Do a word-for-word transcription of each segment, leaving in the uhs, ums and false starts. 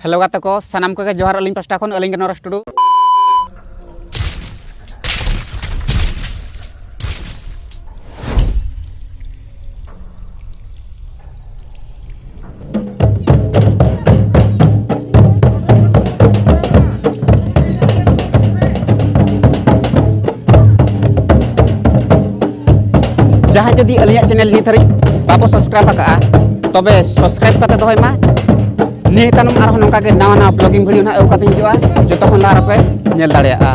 Hello ᱜᱟᱛᱮ ᱠᱚ, ᱥᱟᱱᱟᱢ ᱠᱚᱜᱮ ᱡᱚᱦᱟᱨ ᱟᱹᱞᱤᱧ ᱯᱟᱥᱴᱟ ᱠᱷᱚᱱ, ᱟᱹᱞᱤᱧ ᱜᱮ ᱱᱚᱨᱮᱥ ᱴᱩᱰᱩ᱾ ᱡᱟᱦᱟᱸᱭ ᱡᱩᱫᱤ ᱟᱹᱞᱤᱧᱟᱜ ᱪᱮᱱᱮᱞ ᱱᱤᱛ ᱦᱟᱹᱨᱤᱡ ᱵᱟᱵᱚ ᱥᱟᱵᱥᱠᱨᱟᱭᱤᱵ ᱟᱠᱟᱫᱼᱟ, ᱛᱚᱵᱮ ᱥᱟᱵᱥᱠᱨᱟᱭᱤᱵ ᱠᱟᱛᱮ ᱫᱚᱦᱚᱭ ᱢᱟ᱾ ᱱᱤᱭᱟᱹ ᱛᱟᱭᱱᱚᱢ ᱟᱨᱦᱚᱸ ᱱᱚᱝᱠᱟ ᱜᱮ ᱱᱟᱣᱟ ᱱᱟᱣᱟ ᱵᱞᱚᱜᱤᱝ ᱵᱷᱤᱰᱤᱭᱳ ᱱᱟᱦᱟᱜ ᱟᱹᱜᱩ ᱠᱟᱛᱮᱧ ᱦᱤᱡᱩᱜᱼᱟ, ᱡᱚᱛᱚ ᱠᱷᱚᱱ ᱞᱟᱦᱟ ᱨᱮᱯᱮ ᱧᱮᱞ ᱫᱟᱲᱮᱭᱟᱜᱼᱟ᱾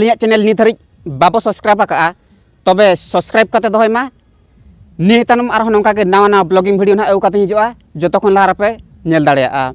ᱤᱧᱟᱹᱜ ᱪᱮᱱᱮᱞ ᱱᱤᱛ ᱦᱟᱹᱨᱤᱡ ᱵᱟᱵᱚ ᱥᱟᱵᱥᱠᱨᱟᱭᱤᱵ ᱟᱠᱟᱫᱼᱟ, ᱛᱚᱵᱮ ᱥᱟᱵᱥᱠᱨᱟᱭᱤᱵ ᱠᱟᱛᱮ ᱫᱚᱦᱚᱭ ᱢᱟ᱾ ᱱᱤᱭᱟᱹ ᱛᱟᱭᱱᱚᱢ ᱟᱨᱦᱚᱸ ᱱᱚᱝᱠᱟ ᱜᱮ ᱱᱟᱣᱟ ᱱᱟᱣᱟ ᱵᱞᱚᱜᱤᱝ ᱵᱷᱤᱰᱤᱭᱳ ᱱᱟᱦᱟᱜ ᱟᱹᱜᱩ ᱠᱟᱛᱮᱧ ᱦᱤᱡᱩᱜᱼᱟ, ᱡᱚᱛᱚ ᱠᱷᱚᱱ ᱞᱟᱦᱟ ᱨᱮᱯᱮ ᱧᱮᱞ ᱫᱟᱲᱮᱭᱟᱜᱼᱟ᱾